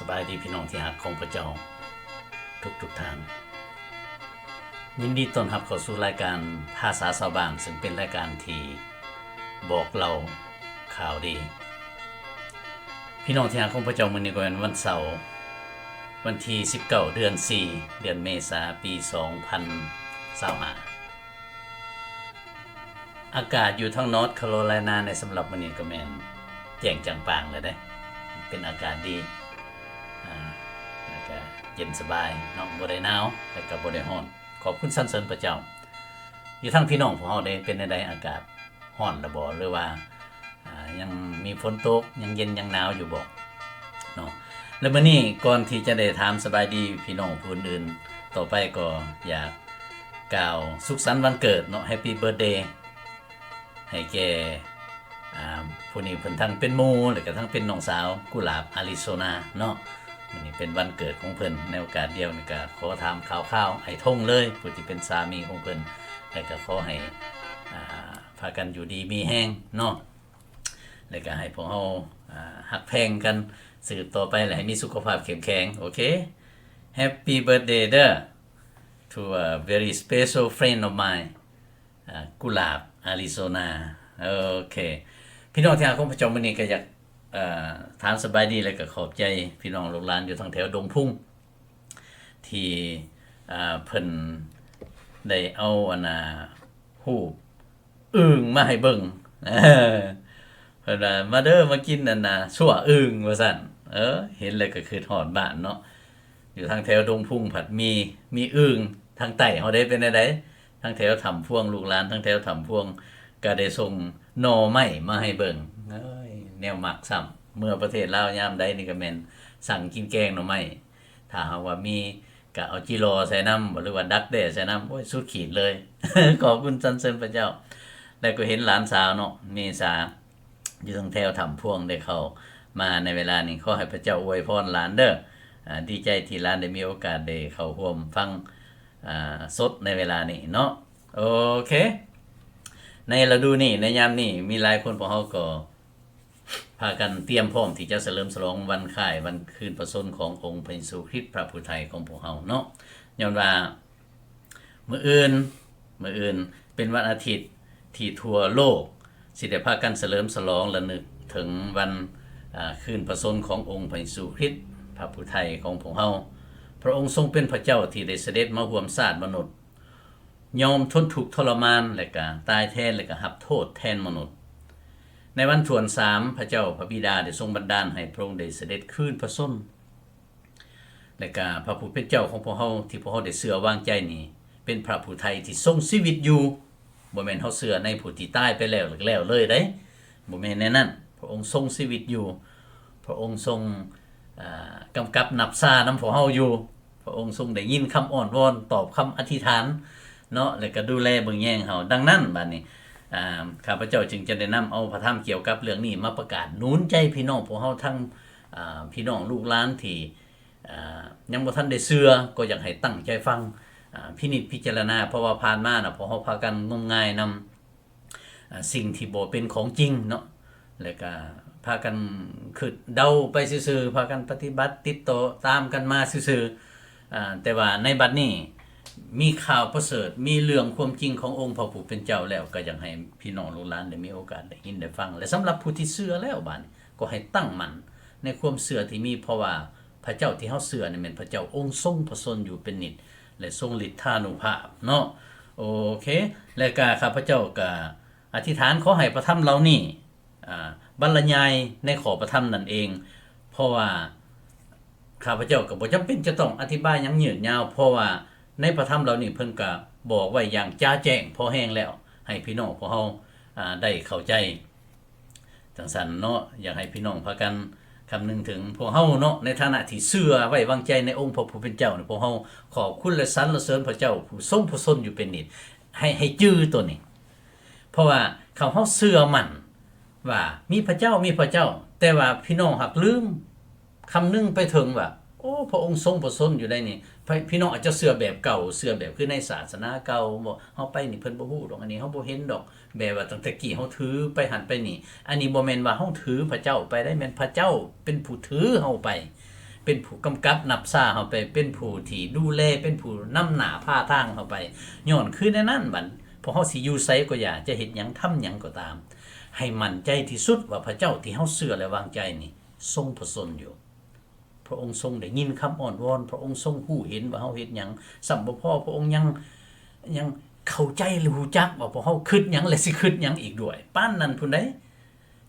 ສະບາຍດີພີ່ນ້ອງທີ່ຮັກຂອງພະເຈົ້າທຸກໆທ່ານ. ຍິນດີຕ້ອນຮັບເຂົ້າສູ່ລາຍການພາສາຊາວບ້ານ, ເຊິ່ງເປັນລາຍການທີ່ບອກເລົ່າຂ່າວດີ. ພີ່ນ້ອງທີ່ຮັກຂອງພະເຈົ້າ, ມື້ນີ້ກໍແມ່ນວັນເສົາ ວັນທີສິບເກົ້າ ເດືອນສີ່ ເດືອນເມສາ ປີສອງພັນຊາວຫ້າ. ອາກາດຢູ່ທາງ North Carolina ໃນສຳລັບມື້ນີ້ກໍແມ່ນແຈ້ງຈາງປາງແລ້ວເດ້, ເປັນອາກາດດີ ອາ ແລ້ວກະເຢັນສະບາຍເນາະ, ບໍ່ໄດ້ໜາວ ແລ້ວກະບໍ່ໄດ້ຮ້ອນ. ຂອບຄຸນສັນເສີນພະເຈົ້າ. ຢູ່ທາງພີ່ນ້ອງພວກເຮົາເດ້ ເປັນແນວໃດ? ອາກາດຮ້ອນລະບໍ ຫຼືວ່າ ອາ ຍັງມີຝົນຕົກ ຍັງເຢັນຍັງໜາວຢູ່ບໍ່ເນາະ? ແລະ ມື້ນີ້ກ່ອນທີ່ຈະໄດ້ຖາມສະບາຍດີພີ່ນ້ອງຜູ້ອື່ນໆ ຕໍ່ໄປກໍຢາກກ່າວສຸກສັນວັນເກີດເນາະ, Happy Birthday ໃຫ້ແກ່ ອາ ຜູ້ນີ້ເພິ່ນທັງເປັນໝູ່ ແລະກະທັງເປັນນ້ອງສາວ ກຸຫຼາບ ອາຣິໂຊນາເນາະ. ມື້ນີ້ເປັນວັນເກີດຂອງເພິ່ນ, ໃນໂອກາດດຽວນີ້ກະຂໍຖາມຂ່າວໆອ້າຍທົງເລີຍ ຜູ້ທີ່ເປັນສາມີຂອງເພິ່ນ, ແລະກະຂໍໃຫ້ ອາ ພາກັນຢູ່ດີມີແຮງເນາະ, ແລະກະໃຫ້ພວກເຮົາ ອາ ຮັກແພງກັນສືບຕໍ່ໄປ ແລະໃຫ້ມີສຸຂະພາບເຂັ້ມແຂງ. ໂອເຄ Happy birthday ເດີ to a very special friend of mine, ອາ ກຸຫຼາບ ອາຣິໂຊນາ. ໂອເຄ ພີ່ນ້ອງທີ່ຮັກຂອງພະເຈົ້າ, ມື້ນີ້ກໍຢາກ ເອີ ຖາມສະບາຍດີ ແລະກໍຂອບໃຈພີ່ນ້ອງລູກຫຼານຢູ່ທາງແຖວດົງພຸງ ທີ່ ອາ ເພິ່ນໄດ້ເອົາ ອັນນ່າ ຮູບອຶ່ງມາໃຫ້ເບິ່ງ. ເອີ ເພິ່ນວ່າ ມາເດີ ມາກິນ ອັນນ່າ ຊົ່ວອຶ່ງ ວ່າຊັ້ນ. ເອີ ເຫັນແລ້ວກໍຄິດຮອດບ້ານເນາະ, ຢູ່ທາງແຖວດົງພຸງພັດມີ ມີອຶ່ງ. ທາງໃຕ້ເຮົາເດ້ ເປັນແນວໃດ? ທາງແຖວຖ້ຳພວງ ລູກຫຼານທາງແຖວຖ້ຳພວງກໍໄດ້ສົ່ງໜໍ່ໄມ້ມາໃຫ້ເບິ່ງ. ເອີຍ ແນວມັກຊ້ຳ, ເມືອປະເທດລາວຍາມໃດນີ້ກໍແມ່ນສັ່ງກິນແກງໜໍ່ໄມ້. ຖ້າຫາກວ່າມີກໍເອົາຈີລໍໃສ່ນຳ ຫຼືວ່າດັກແດ້ໃສ່ນຳ, ໂອ້ຍ ສຸດຂີດເລີຍ. ຂອບຄຸນສັນເສີນພະເຈົ້າ. ແລ້ວກໍເຫັນຫຼານສາວເນາະ ເມສາ ຢູ່ທາງແຖວຖ້ຳພວງໄດ້ເຂົ້າມາໃນເວລານີ້. ຂໍໃຫ້ພະເຈົ້າອວຍພອນຫຼານເດີ. ອາ ດີໃຈທີ່ຫຼານໄດ້ມີໂອກາດໄດ້ເຂົ້າຮ່ວມຟັງ ອາ ສົດໃນເວລານີ້ເນາະ. ໂອເຄ ໃນລະດູນີ້ ໃນຍາມນີ້ ມີຫຼາຍຄົນພວກເຮົາກໍພາກັນຕຽມພ້ອມທີ່ຈະສະເຫຼີມສະຫຼອງວັນຄ້າຍວັນຄືນພະຊົນຂອງອົງພະເຢຊູຄຣິດ ພະຜູ້ໄຖ່ຂອງພວກເຮົາເນາະ. ຍ້ອນວ່າ ມື້ອື່ນ ມື້ອື່ນເປັນວັນອາທິດທີ່ທົ່ວໂລກຊິໄດ້ພາກັນສະເຫຼີມສະຫຼອງລະນຶກເຖິງວັນ ອາ ຄືນພະຊົນຂອງອົງພະເຢຊູຄຣິດ ພະຜູ້ໄຖ່ຂອງພວກເຮົາ. ພະອົງຊົງເປັນພະເຈົ້າທີ່ໄດ້ສະເດັດມາຮ່ວມຊາດມະນຸດ, ຍອມທົນທຸກທໍລະມານ ແລະກະຕາຍແທນ ແລະກະຮັບໂທດແທນມະນຸດ. ໃນວັນຖ້ວນສາມ ພະເຈົ້າພະບິດາໄດ້ຊົງບັນດານໃຫ້ພະອົງໄດ້ສະເດັດຄືນພະຊົນ. ແລະກະພະຜູ້ເປັນເຈົ້າຂອງພວກເຮົາ ທີ່ພວກເຮົາໄດ້ເຊື່ອວາງໃຈນີ້ ເປັນພະຜູ້ໄຖ່ທີ່ຊົງຊີວິດຢູ່. ບໍ່ແມ່ນເຮົາເຊື່ອໃນຜູ້ທີ່ຕາຍໄປແລ້ວ ແລ້ວເລີຍເດ້, ບໍ່ແມ່ນແນວນັ້ນ. ພະອົງຊົງຊີວິດຢູ່, ພະອົງຊົງ ອາ ກຳກັບນັບຊານຳພວກເຮົາຢູ່, ພະອົງຊົງໄດ້ຍິນຄຳອ້ອນວອນ ຕອບຄຳອະທິຖານເນາະ ແລະກະດູແລເບິ່ງແຍງເຮົາ. ດັ່ງນັ້ນ ບາດນີ້ ອາ ຂ້າພະເຈົ້າຈຶ່ງຈະໄດ້ນຳເອົາພະທຳກ່ຽວກັບເລື່ອງນີ້ມາປະກາດໜູນໃຈພີ່ນ້ອງພວກເຮົາທັງ ອາ ພີ່ນ້ອງລູກຫຼານທີ່ ອາ ຍັງບໍ່ທັນໄດ້ເຊື່ອ ກໍຢາກໃຫ້ຕັ້ງໃຈຟັງ ອາ ພິນິດພິຈາລະນາ, ເພາະວ່າຜ່ານມານະ ພວກເຮົາພາກັນງົມງາຍນຳ ອາ ສິ່ງທີ່ບໍ່ເປັນຂອງຈິງເນາະ, ແລະກະພາກັນຄິດເດົາໄປຊື່ໆ, ພາກັນປະຕິບັດຕິດຕໍ່ຕາມກັນມາຊື່ໆ. ອາ ແຕ່ວ່າໃນບັດນີ້ມີຂ່າວປະເສີດ, ມີເລື່ອງຄວາມຈິງຂອງອົງພະຜູ້ເປັນເຈົ້າແລ້ວ, ກໍຢາກໃຫ້ພີ່ນ້ອງລູກຫຼານໄດ້ມີໂອກາດໄດ້ຍິນໄດ້ຟັງ. ແລະສຳລັບຜູ້ທີ່ເຊື່ອແລ້ວ ບາດນີ້ກໍໃຫ້ຕັ້ງໝັ້ນໃນຄວາມເຊື່ອທີ່ມີ, ເພາະວ່າ ພະເຈົ້າທີ່ເຮົາເຊື່ອນີ້ແມ່ນພະເຈົ້າອົງຊົງພະຊົນຢູ່ເປັນນິດ ແລະ ຊົງລິດທານຸພາບເນາະ. ໂອເຄ ແລະກະຂ້າພະເຈົ້າກະອະທິຖານຂໍໃຫ້ພະທຳເຫຼົ່ານີ້ ອາ ບັນລະຍາຍໃນຂໍ້ພະທຳນັ້ນເອງ, ເພາະວ່າຂ້າພະເຈົ້າກໍບໍ່ຈຳເປັນຈະຕ້ອງອະທິບາຍຫຍັງຍືດຍາວ, ເພາະວ່າໃນພະທຳເຫຼົ່ານີ້ເພິ່ນກະບອກໄວ້ຢ່າງຈະແຈ້ງພໍແຮງແລ້ວ ໃຫ້ພີ່ນ້ອງພວກເຮົາ ອາ ໄດ້ເຂົ້າໃຈ. ຈັ່ງຊັ້ນເນາະ, ຢາກໃຫ້ພີ່ນ້ອງພາກັນຄຳນຶງເຖິງພວກເຮົາເນາະ, ໃນຖານະທີ່ເຊື່ອໄວ້ວາງໃຈໃນອົງພະຜູ້ເປັນເຈົ້ານີ້, ພວກເຮົາຂອບຄຸນ ແລະ ສັນລະເສີນພະເຈົ້າຜູ້ຊົງພະຊົນຢູ່ເປັນນິດ. ໃຫ້ ໃຫ້ຈື່ໂຕນີ້, ເພາະວ່າຄັນເຮົາເຊື່ອໝັ້ນວ່າມີພະເຈົ້າ, ມີພະເຈົ້າ, ແຕ່ວ່າພີ່ນ້ອງຫາກລືມ ຄຳນຶງໄປເຖິງວ່າ ໂອ້ ພະອົງຊົງພະຊົນຢູ່ໃນນີ້. ພະ ພີ່ນ້ອງອາດຈະເຊື່ອແບບເກົ່າ, ເຊື່ອແບບຄືໃນສາສະໜາເກົ່າ, ບໍ່ ເຮົາໄປນີ້ເພິ່ນບໍ່ຮູ້ດອກ, ອັນນີ້ເຮົາບໍ່ເຫັນດອກ, ແບບວ່າຕັ້ງແຕ່ກີ້ເຮົາຖືໄປຫັ້ນໄປນີ້. ອັນນີ້ບໍ່ແມ່ນວ່າເຮົາຖືພະເຈົ້າໄປໄດ໋, ແມ່ນພະເຈົ້າເປັນຜູ້ຖືເຮົາໄປ. ເປັນຜູ້ກຳກັບນຳພາເຮົາໄປ, ເປັນຜູ້ທີ່ດູແລ, ເປັນຜູ້ນຳໜ້າພາທາງເຮົາໄປ. ຍ້ອນຄືແນວນັ້ນ, ບັດພວກເຮົາຊິຢູ່ໃສກໍຢ່າ, ຈະເຮັດຫຍັງ, ທຳຫຍັງກໍຕາມ, ໃຫ້ໝັ້ນໃຈທີ່ສຸດວ່າພະເຈົ້າທີ່ເຮົາເຊື່ອ ແລະ ວາງໃຈນີ້ ຊົງພະຊົນຢູ່. ພະອົງຊົງໄດ້ຍິນຄຳອ້ອນວອນ, ພະອົງຊົງຮູ້ເຫັນວ່າເຮົາເຮັດຫຍັງ. ຊ້ຳບໍ່ພໍ, ພະອົງຍັງ, ຍັງເຂົ້າໃຈ ແລະ ຮູ້ຈັກວ່າພວກເຮົາຄິດຫຍັງ ແລະ ຊິຄິດຫຍັງອີກດ້ວຍ. ປານນັ້ນພຸ້ນໃດ.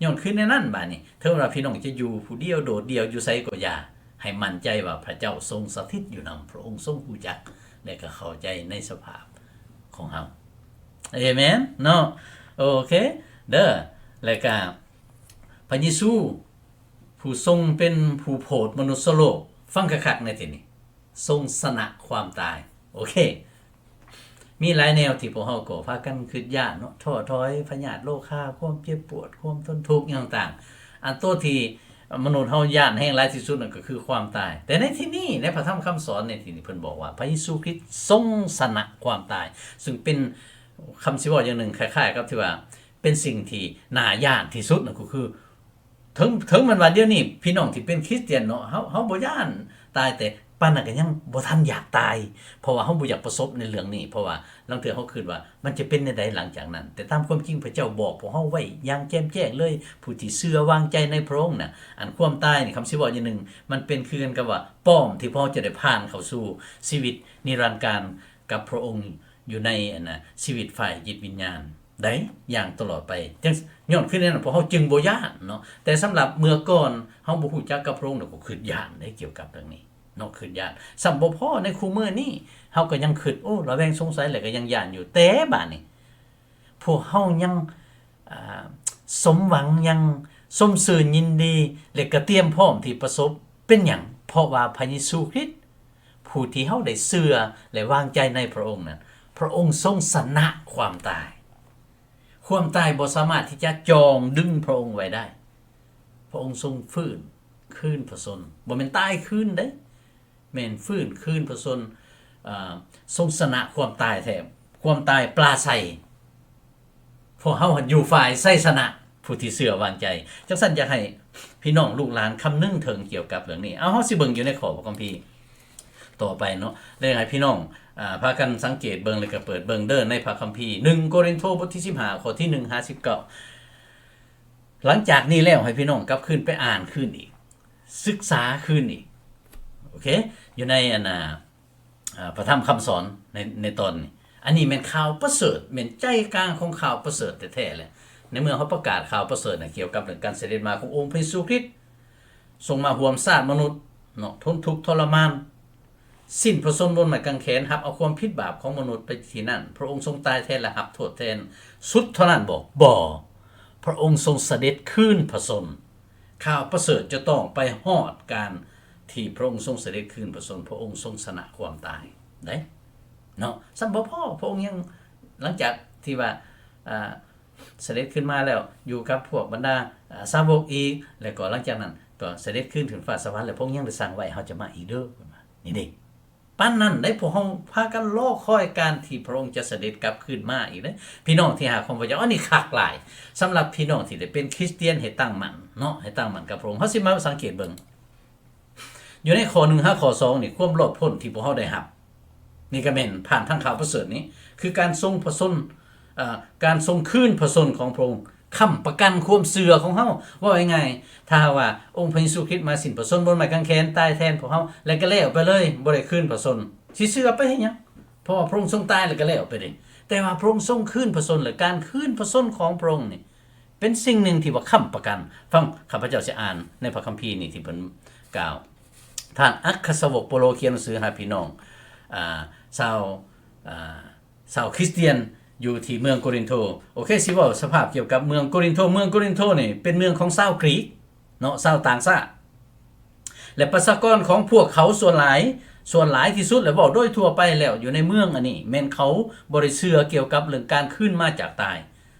ຍ້ອນຄືແນວນັ້ນ, ບາດນີ້ ເຖິງວ່າພີ່ນ້ອງຈະຢູ່ຜູ້ດຽວ, ໂດດດ່ຽວ, ຢູ່ໃສກໍຢ່າ, ໃຫ້ໝັ້ນໃຈວ່າພະເຈົ້າຊົງສະຖິດຢູ່ນຳ, ພະອົງຊົງຮູ້ຈັກ ແລະ ກໍເຂົ້າໃຈໃນສະພາບຂອງເຮົາ. ເອເມນເນາະ. ໂອເຄເດີ. ແລະກະພະເຢຊູ ຜູ້ຊົງເປັນຜູ້ໂຜດມະນຸດສະໂລກ, ຟັງຄັກໆໃນທີ່ນີ້, ຊົງຊະນະຄວາມຕາຍ. ໂອເຄ. ມີຫຼາຍແນວທີ່ພວກເຮົາກໍພາກັນຄິດຢ້ານເນາະ, ທໍ້ຖອຍ, ພະຍາດໂລຄາ, ຄວາມເຈັບປວດ, ຄວາມທົນທຸກ ຫຍັງຕ່າງໆ. ອັນໂຕທີ່ມະນຸດເຮົາຢ້ານແຮງຫຼາຍທີ່ສຸດນັ້ນກໍຄືຄວາມຕາຍ. ແຕ່ໃນທີ່ນີ້, ໃນພະທຳຄຳສອນໃນທີ່ນີ້, ເພິ່ນບອກວ່າພະເຢຊູຄຣິດຊົງຊະນະຄວາມຕາຍ, ຊຶ່ງເປັນ, ຄຳຊິເວົ້າຢ່າງໜຶ່ງ, ຄ້າຍໆກັບທີ່ວ່າເປັນສິ່ງທີ່ໜ້າຢ້ານທີ່ສຸດ, ນັ້ນກໍຄື ເຖິງ, ເຖິງແມ່ນວ່າດຽວນີ້ພີ່ນ້ອງທີ່ເປັນຄຣິສຕຽນເນາະ, ເຮົາ, ເຮົາບໍ່ຢ້ານຕາຍ, ແຕ່ປານນັ້ນກໍຍັງບໍ່ທັນຢາກຕາຍ, ເພາະວ່າເຮົາບໍ່ຢາກປະສົບໃນເລື່ອງນີ້, ເພາະວ່າລາງເທື່ອເຮົາຄິດວ່າມັນຈະເປັນແນວໃດຫຼັງຈາກນັ້ນ. ແຕ່ຕາມຄວາມຈິງພະເຈົ້າບອກພວກເຮົາໄວ້ຢ່າງແຈ່ມແຈ້ງເລີຍ, ຜູ້ທີ່ເຊື່ອວາງໃຈໃນພະອົງນະ, ອັນຄວາມຕາຍນີ້, ຄຳຊິເວົ້າຢ່າງໜຶ່ງ, ມັນເປັນຄືກັນກັບວ່າປ້ອມທີ່ພວກເຮົາຈະໄດ້ຜ່ານເຂົ້າສູ່ຊີວິດນິລັນການກັບພະອົງ ຢູ່ໃນອັນນະ ຊີວິດຝ່າຍຈິດວິນຍານໄດ້ຢ່າງຕະຫຼອດໄປ. ຈັ່ງຍ້ອນຄືແນວນັ້ນ ພວກເຮົາຈຶ່ງບໍ່ຢ້ານເນາະ, ແຕ່ສຳລັບເມື່ອກ່ອນເຮົາບໍ່ຮູ້ຈັກກັບພະອົງ ເຮົາກໍຄິດຢ້ານເດ້ກ່ຽວກັບເລື່ອງນີ້ເນາະ, ຄິດຢ້ານ. ຊ້ຳບໍ່ພໍໃນຄູ່ມື້ນີ້ ເຮົາກໍຍັງຄິດ, ໂອ້ ລະແວງສົງໄສ ແລະ ກໍຍັງຢ້ານຢູ່. ແຕ່ບາດນີ້ ພວກເຮົາຍັງ ອ່າ ສົມຫວັງ ຍັງຊົມຊື່ນຍິນດີ ແລະ ກະຕຽມພ້ອມທີ່ປະສົບ. ເປັນຫຍັງ? ເພາະວ່າພະເຢຊູຄຣິດ ຜູ້ທີ່ເຮົາໄດ້ເຊື່ອ ແລະ ວາງໃຈໃນພະອົງນັ້ນ, ພະອົງຊົງຊະນະຄວາມຕາຍ. ຄວາມຕາຍບໍ່ສາມາດທີ່ຈະຈອງດຶງພະອົງໄວ້ໄດ້. ພະອົງຊົງຟື້ນຄືນພະຊົນ, ບໍ່ແມ່ນຕາຍຄືນເດ້. ແມ່ນຟື້ນຄືນພະຊົນ, ເອີ ຊົງຊະນະຄວາມຕາຍແທ້, ຄວາມຕາຍປາໄສ. ພວກເຮົາຫັ້ນຢູ່ຝ່າຍໄຊຊະນະ, ຜູ້ທີ່ເຊື່ອວາງໃຈ. ຈັ່ງຊັ້ນ ຢາກໃຫ້ພີ່ນ້ອງລູກຫຼານຄຳນຶງເຖິງກ່ຽວກັບເລື່ອງນີ້. ເອົາ, ເຮົາຊິເບິ່ງຢູ່ໃນຂໍ້ພະຄຳພີຕໍ່ໄປເນາະ, ແລະ ໃຫ້ພີ່ນ້ອງ, ອາ, ພາກັນສັງເກດເບິ່ງ ແລະ ກໍເປີດເບິ່ງເດີ ໃນພະຄຳພີ ໜຶ່ງໂກລິນໂທ ບົດທີສິບຫ້າ ຂໍ້ທີໜຶ່ງຫາສິບເກົ້າ. ຫຼັງຈາກນີ້ແລ້ວ ໃຫ້ພີ່ນ້ອງກັບຄືນໄປອ່ານຄືນອີກ, ສຶກສາຄືນອີກ. ໂອເຄ, ຢູ່ໃນອັນນ່າ ເອີ ພະທຳຄຳສອນໃນ ໃນຕອນນີ້. ອັນນີ້ແມ່ນຂ່າວປະເສີດ, ແມ່ນໃຈກາງຂອງຂ່າວປະເສີດແທ້ໆແຫຼະ. ໃນເມື່ອເຮົາປະກາດຂ່າວປະເສີດນະ ກ່ຽວກັບເລື່ອງການສະເດັດມາຂອງອົງພະເຢຊູຄຣິດ, ຊົງມາຮ່ວມຊາດມະນຸດເນາະ, ທົນທຸກທໍລະມານ, ສິ້ນພະຊົນບົນໄມ້ກາງແຂນ, ຮັບເອົາຄວາມຜິດບາບຂອງມະນຸດໄປທີ່ນັ້ນ. ພະອົງຊົງຕາຍແທນ ແລະ ຮັບໂທດແທນ. ສຸດເທົ່ານັ້ນບໍ? ບໍ່. ພະອົງຊົງສະເດັດຄືນພະຊົນ. ຂ່າວປະເສີດຈະຕ້ອງໄປຮອດການທີ່ພະອົງຊົງສະເດັດຄືນພະຊົນ, ພະອົງຊົງຊະນະຄວາມຕາຍໄດ໋ເນາະ. ຊ້ຳບໍ່ພໍ, ພະອົງຍັງ ຫຼັງຈາກທີ່ວ່າ ອາ ສະເດັດຂຶ້ນມາແລ້ວ ຢູ່ກັບພວກບັນດາ ອາ ສາວົກອີກ, ແລ້ວກໍຫຼັງຈາກນັ້ນກໍສະເດັດຄືນຂຶ້ນຟ້າສະຫວັນ, ແລ້ວພະອົງຍັງໄດ້ສັ່ງໄວ້, ເຮົາຈະມາອີກເດີ, ເພິ່ນວ່າ. ນີ້ເດ້. ປານນັ້ນໄດ໋, ພວກເຮົາພາກັນລໍຄອຍການທີ່ພະອົງຈະສະເດັດກັບຄືນມາອີກເດ້. ພີ່ນ້ອງທີ່ຮັກຂອງພະເຈົ້າ, ອັນນີ້ຄັກຫຼາຍ. ສຳລັບພີ່ນ້ອງທີ່ໄດ້ເປັນຄຣິສຕຽນ, ໃຫ້ຕັ້ງໝັ້ນເນາະ, ໃຫ້ຕັ້ງໝັ້ນກັບພະອົງ. ເຮົາຊິມາສັງເກດເບິ່ງ ຢູ່ໃນຂໍ້ໜຶ່ງຫາຂໍ້ສອງນີ້, ຄວາມລອດພົ້ນທີ່ພວກເຮົາໄດ້ຮັບ, ນີ້ກໍແມ່ນຜ່ານທາງຂ່າວປະເສີດນີ້, ຄືການຊົງພະຊົນ, ເອີ ການຊົງຄືນພະຊົນຂອງພະອົງ. ຄ້ຳປະກັນຄວາມເຊື່ອຂອງເຮົາ. ເວົ້າງ່າຍໆ, ຖ້າຫາກວ່າອົງພະເຢຊູຄຣິດມາສິ້ນພະຊົນບົນໄມ້ກາງແຂນ, ຕາຍແທນພວກເຮົາ ແລ້ວກໍແລ້ວໄປເລີຍ, ບໍ່ໄດ້ຄືນພະຊົນ, ຊິເຊື່ອໄປເຮັດຫຍັງ? ເພາະວ່າພະອົງຊົງຕາຍແລ້ວກໍແລ້ວໄປເດ້. ແຕ່ວ່າພະອົງຊົງຄືນພະຊົນ, ແລະ ການຄືນພະຊົນຂອງພະອົງນີ້ ເປັນສິ່ງໜຶ່ງທີ່ວ່າຄ້ຳປະກັນ. ຟັງ, ຂ້າພະເຈົ້າຊິອ່ານໃນພະຄຳພີນີ້ທີ່ເພິ່ນກ່າວ. ທ່ານອັກຄະສາວົກເປົາໂລຂຽນໜັງສືຫາພີ່ນ້ອງ, ອາ, ຊາວ, ອາ, ຊາວຄຣິສຕຽນຢູ່ທີ່ເມືອງໂກລິນໂທ. ໂອເຄ, ຊິເວົ້າສະພາບກ່ຽວກັບເມືອງໂກລິນໂທ. ເມືອງໂກລິນໂທນີ້ເປັນເມືອງຂອງຊາວກຣີກເນາະ, ຊາວຕ່າງຊາດ. ແລະ ປະຊາກອນຂອງພວກເຂົາສ່ວນຫຼາຍ, ສ່ວນຫຼາຍທີ່ສຸດ ແລະ ເວົ້າໂດຍທົ່ວໄປແລ້ວ, ຢູ່ໃນເມືອງອັນນີ້ ແມ່ນເຂົາບໍ່ໄດ້ເຊື່ອກ່ຽວກັບເລື່ອງການຄືນມາຈາກຕາຍ.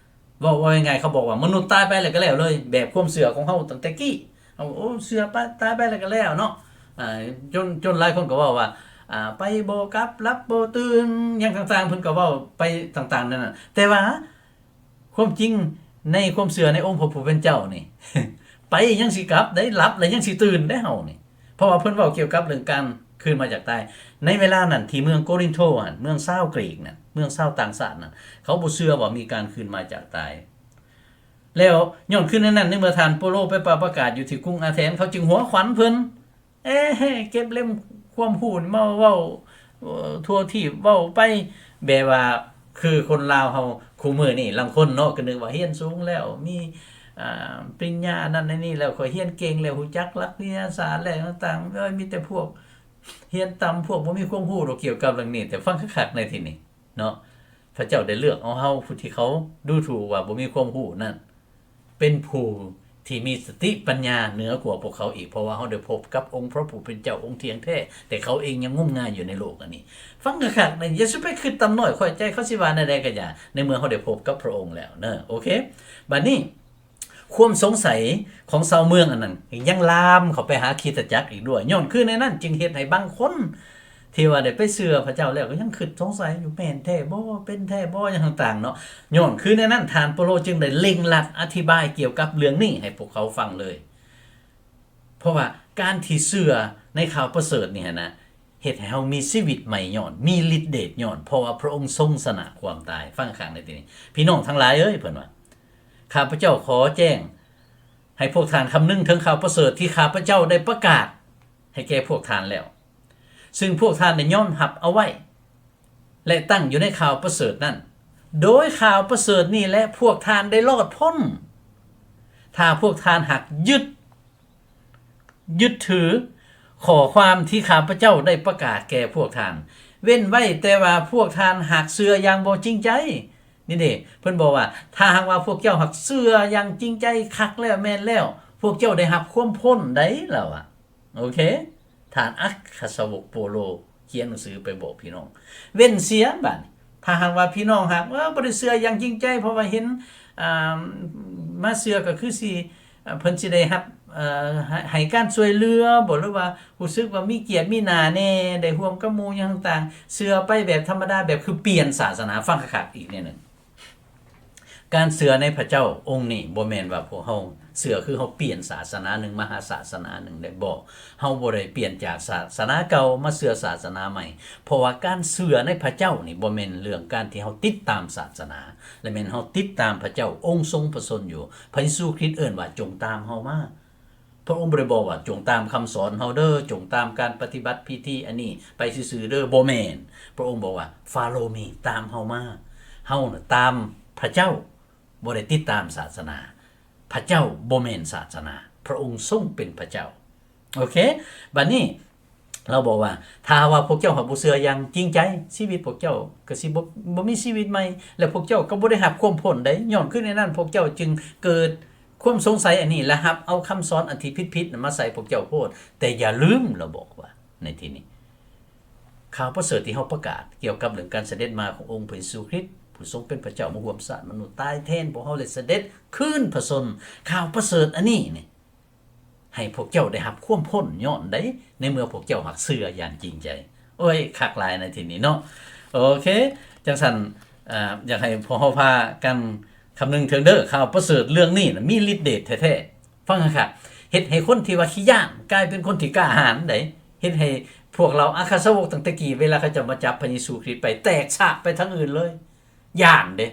ເວົ້າ, ເວົ້າງ່າຍໆ, ເຂົາບອກວ່າມະນຸດຕາຍໄປແລ້ວກໍແລ້ວເລີຍ, ແບບຄວາມເຊື່ອຂອງເຮົາຕັ້ງແຕ່ກີ້. ເຮົາ, ໂອ້, ເຊື່ອໄປ, ຕາຍໄປແລ້ວກໍແລ້ວເນາະ. ອາ, ຈົນ, ຈົນຫຼາຍຄົນກໍເວົ້າວ່າ, ອາ, ໄປບໍ່ກັບ, ຫຼັບບໍ່ຕື່ນ, ຫຍັງຕ່າງໆ, ເພິ່ນກໍເວົ້າໄປຕ່າງໆນັ້ນນະ. ແຕ່ວ່າຄວາມຈິງໃນຄວາມເຊື່ອໃນອົງພະຜູ້ເປັນເຈົ້ານີ້, ໄປຍັງຊິກັບໄດ໋, ຫຼັບແລ້ວຍັງຊິຕື່ນໄດ໋ເຮົານີ້. ເພາະວ່າເພິ່ນເວົ້າກ່ຽວກັບເລື່ອງການຄືນມາຈາກຕາຍ. ໃນເວລານັ້ນທີ່ເມືອງໂກລິນໂທຫັ້ນ, ເມືອງຊາວກຣີກນັ້ນ, ເມືອງຊາວຕ່າງຊາດນັ້ນ, ເຂົາບໍ່ເຊື່ອວ່າມີການຄືນມາຈາກຕາຍ. ແລ້ວຍ້ອນຄືນໃນນັ້ນ, ໃນເມື່ອທ່ານເປົາໂລໄປປະ, ປະກາດຢູ່ທີ່ກຸງອາແທນ, ເຂົາຈຶ່ງຫົວຂວັນເພິ່ນ. ເອີ ເກັບເຫຼັ້ມຄວາມຮູ້ນີ້ມາເວົ້າ ເອີ ທົ່ວທີບ ເວົ້າໄປແບບວ່າ ຄືຄົນລາວເຮົາຄູ່ມື້ນີ້ ລາງຄົນເນາະ ກໍນຶກວ່າຮຽນສູງແລ້ວ ມີ ອ່າ ປະລິນຍາອັນນັ້ນອັນນີ້ແລ້ວ ຂ້ອຍຮຽນເກັ່ງແລ້ວ ຮູ້ຈັກຫຼັກວິທະຍາສາດແລ້ວຕ່າງໆ ເອີຍ ມີແຕ່ພວກຮຽນຕ່ຳ ພວກບໍ່ມີຄວາມຮູ້ດອກກ່ຽວກັບເລື່ອງນີ້. ແຕ່ຟັງຄັກໆໃນທີ່ນີ້ເນາະ ພະເຈົ້າໄດ້ເລືອກເອົາເຮົາ ຜູ້ທີ່ເຂົາດູຖູກວ່າບໍ່ມີຄວາມຮູ້ນັ້ນ ເປັນຜູ້ທີ່ມີສະຕິປັນຍາເໜືອກວ່າພວກເຂົາອີກ, ເພາະວ່າເຮົາໄດ້ພົບກັບອົງພະຜູ້ເປັນເຈົ້າອົງທ່ຽງແທ້, ແຕ່ເຂົາເອງຍັງງມງາຍຢູ່ໃນໂລກອັນນີ້. ຟັງຄັກໆນະ, ຢ່າຊິໄປຄິດຕ່ຳໜ້ອຍຂ້ອຍໃຈ, ເຂົາຊິວ່າແນວໃດກໍຢ່າ, ໃນເມື່ອເຮົາໄດ້ພົບກັບພະອົງແລ້ວເນາະ. ໂອເຄ, ບາດນີ້ ຄວາມສົງໄສຂອງຊາວເມືອງອັນນັ້ນ ຍັງລາມເຂົ້າໄປຫາຄຣິສຕະຈັກອີກດ້ວຍ. ຍ້ອນຄືແນວນັ້ນ ຈຶ່ງເຮັດໃຫ້ບາງຄົນ ທີ່ວ່າໄດ້ໄປເຊື່ອພະເຈົ້າແລ້ວກໍຍັງຄິດສົງໄສຢູ່ ແມ່ນແທ້ບໍ່ ເປັນແທ້ບໍ່ ຫຍັງຕ່າງໆເນາະ. ຍ້ອນຄືແນວນັ້ນ ທ່ານເປົາໂລຈຶ່ງໄດ້ເລັ່ງລັດອະທິບາຍກ່ຽວກັບເລື່ອງນີ້ໃຫ້ພວກເຂົາຟັງເລີຍ. ເພາະວ່າການທີ່ເຊື່ອໃນຂ່າວປະເສີດນີ້ຫັ້ນນະ ເຮັດໃຫ້ເຮົາມີຊີວິດໃໝ່ຍ້ອນ ມີລິດເດດຍ້ອນ ເພາະວ່າພະອົງຊົງຊະນະຄວາມຕາຍ. ຟັງຄັກໃນທີ່ນີ້ ພີ່ນ້ອງທັງຫຼາຍເອີຍ, ເພິ່ນວ່າ ຂ້າພະເຈົ້າຂໍແຈ້ງໃຫ້ພວກທ່ານຄຳນຶງເຖິງຂ່າວປະເສີດທີ່ຂ້າພະເຈົ້າໄດ້ປະກາດ ໃຫ້ແກ່ພວກທ່ານແລ້ວ ຊຶ່ງພວກທ່ານໄດ້ຍອມຮັບເອົາໄວ້ ແລະ ຕັ້ງຢູ່ໃນຂ່າວປະເສີດນັ້ນ. ໂດຍຂ່າວປະເສີດນີ້ແຫຼະ ພວກທ່ານໄດ້ລອດພົ້ນ ຖ້າພວກທ່ານຫາກຍຶດ, ຍຶດຖືຂໍ້ຄວາມທີ່ຂ້າພະເຈົ້າໄດ້ປະກາດແກ່ພວກທ່ານ, ເວັ້ນໄວ້ແຕ່ວ່າພວກທ່ານຫາກເຊື່ອຢ່າງບໍ່ຈິງໃຈ. ນີ້ເດ້ ເພິ່ນບອກວ່າ ຖ້າຫາກວ່າພວກເຈົ້າຫາກເຊື່ອຢ່າງຈິງໃຈຄັກແລ້ວແມ່ນແລ້ວ ພວກເຈົ້າໄດ້ຮັບຄວາມພົ້ນໃດ໋ ລາວວ່າ. ໂອເຄ ທ່ານອັກຄະສາວົກໂປໂລຂຽນໜັງສືໄປບອກພີ່ນ້ອງ. ເວັ້ນເສຍບາດນີ້ ຖ້າຫາກວ່າພີ່ນ້ອງຫາກ ເອີ ບໍ່ໄດ້ເຊື່ອຢ່າງຈິງໃຈ ເພາະວ່າເຫັນ ອ່າ ມາເຊື່ອກໍຄືຊິ ເພິ່ນຊິໄດ້ຮັບ ເອີ ໃຫ້ ໃຫ້ການຊ່ວຍເຫຼືອບໍ ຫຼືວ່າຮູ້ສຶກວ່າມີກຽດມີໜ້າແດ່ ໄດ້ຮ່ວມກັບໝູ່ຫຍັງຕ່າງໆ ເຊື່ອໄປແບບທຳມະດາ ແບບຄືປ່ຽນສາສະໜາ. ຟັງຄັກໆອີກແນວໜຶ່ງ. ການເຊື່ອໃນພະເຈົ້າອົງນີ້ ບໍ່ແມ່ນວ່າພວກເຮົາເຊື່ອຄືເຮົາປ່ຽນສາສະໜາໜຶ່ງມາຫາສາສະໜາໜຶ່ງໄດ້ ບໍ່. ເຮົາບໍ່ໄດ້ປ່ຽນຈາກສາສະໜາເກົ່າມາເຊື່ອສາສະໜາໃໝ່, ເພາະວ່າການເຊື່ອໃນພະເຈົ້ານີ້ ບໍ່ແມ່ນເລື່ອງການທີ່ເຮົາຕິດຕາມສາສະໜາ ແລະ ແມ່ນເຮົາຕິດຕາມພະເຈົ້າອົງຊົງປະຊົນຢູ່. ພະເຢຊູຄຣິດເອີ້ນວ່າ ຈົ່ງຕາມເຮົາມາ. ພະອົງບໍ່ໄດ້ບອກວ່າ ຈົ່ງຕາມຄຳສອນເຮົາເດີ້, ຈົ່ງຕາມການປະຕິບັດພິທີອັນນີ້ໄປຊື່ໆເດີ້, ບໍ່ແມ່ນ. ພະອົງບອກວ່າ Follow me, ຕາມເຮົາມາ. ເຮົານະຕາມພະເຈົ້າ, ບໍ່ໄດ້ຕິດຕາມສາສະໜາ. ພະເຈົ້າບໍ່ແມ່ນສາສະໜາ, ພະອົງຊົງເປັນພະເຈົ້າ. ໂອເຄ, ບັດນີ້ ລາວບອກວ່າ ຖ້າວ່າພວກເຈົ້າຫາກບໍ່ເຊື່ອຢ່າງຈິງໃຈ, ຊີວິດພວກເຈົ້າກໍຊິບໍ່ ບໍ່ມີຊີວິດໃໝ່ ແລະ ພວກເຈົ້າກໍບໍ່ໄດ້ຮັບຄວາມພົ້ນໃດ. ຍ້ອນຄືແນວນັ້ນ ພວກເຈົ້າຈຶ່ງເກີດຄວາມສົງໄສອັນນີ້ ແລະ ຮັບເອົາຄຳສອນອັນທີ່ຜິດໆນັ້ນມາໃສ່ພວກເຈົ້າໂພດ. ແຕ່ຢ່າລືມ, ລາວບອກວ່າ ໃນທີ່ນີ້ ຂ່າວປະເສີດທີ່ເຮົາປະກາດກ່ຽວກັບເລື່ອງການສະເດັດມາຂອງອົງພະເຢຊູຄຣິດ ຜູ້ຊົງເປັນພະເຈົ້າ ມາຮ່ວມຊາດມະນຸດ ຕາຍແທນພວກເຮົາ ແລະ ສະເດັດຄືນພະຊົນ. ຂ່າວປະເສີດອັນນີ້ນີ້ ໃຫ້ພວກເຈົ້າໄດ້ຮັບຄວາມພົ້ນຍ້ອນໃດ ໃນເມື່ອພວກເຈົ້າຫາກເຊື່ອຢ່າງຈິງໃຈ. ໂອ້ຍ ຄັກຫຼາຍໃນທີ່ນີ້ເນາະ. ໂອເຄ, ຈັ່ງຊັ້ນ ເອີ ຢາກໃຫ້ພວກເຮົາພາກັນຄຳນຶງເຖິງເດີ້, ຂ່າວປະເສີດເລື່ອງນີ້ນະ ມີລິດເດດແທ້ໆ. ຟັງຄັກໆ, ເຮັດໃຫ້ຄົນທີ່ວ່າຂີ້ຢ້ານ ກາຍເປັນຄົນທີ່ກ້າຫານໃດ. ເຮັດໃຫ້ພວກເຫຼົ່າອັກຄະສາວົກຕັ້ງແຕ່ກີ້ ເວລາເຂົາເຈົ້າມາຈັບພະເຢຊູຄຣິດໄປ ແຕກສາກໄປທາງອື່ນເລີຍ. ຢ້ານເດ້.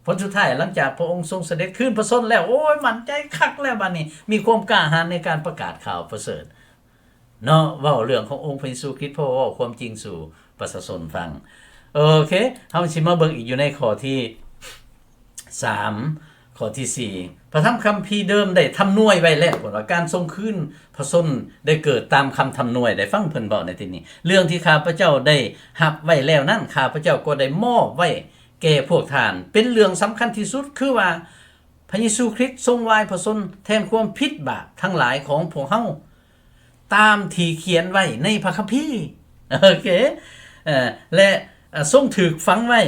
ຜົນສຸດທ້າຍ ຫຼັງຈາກພະອົງຊົງສະເດັດຄືນພະຊົນແລ້ວ, ໂອ້ຍ ໝັ້ນໃຈຄັກແລ້ວ, ບາດນີ້ມີຄວາມກ້າຫານໃນການປະກາດຂ່າວປະເສີດເນາະ, ເວົ້າເລື່ອງຂອງອົງພະເຢຊູຄຣິດ, ເພາະວ່າເວົ້າຄວາມຈິງສູ່ປະຊາຊົນຟັງ. ໂອເຄ, ເຮົາຊິມາເບິ່ງອີກຢູ່ໃນຂໍ້ທີສາມ, ຂໍ້ທີສີ່ ພະທຳຄຳພີເດີມໄດ້ທຳນວຍໄວ້ແລ້ວ, ເພິ່ນວ່າການຊົງຄືນພະຊົນໄດ້ເກີດຕາມຄຳທຳນວຍ. ໄດ້ຟັງເພິ່ນເວົ້າໃນທີ່ນີ້, ເລື່ອງທີ່ຂ້າພະເຈົ້າໄດ້ຮັບໄວ້ແລ້ວນັ້ນ, ຂ້າພະເຈົ້າກໍໄດ້ມອບໄວ້ ແກ່ພວກທ່ານ ເປັນເລື່ອງສຳຄັນທີ່ສຸດ ຄືວ່າ ພະເຢຊູຄຣິດຊົງວາຍພະຊົນແທນຄວາມຜິດບາບທັງຫຼາຍຂອງພວກເຮົາ ຕາມທີ່ຂຽນໄວ້ໃນພະຄຳພີ. ໂອເຄ, ເອີ ແລະ ເອີ ຊົງຖືກຝັງໄວ້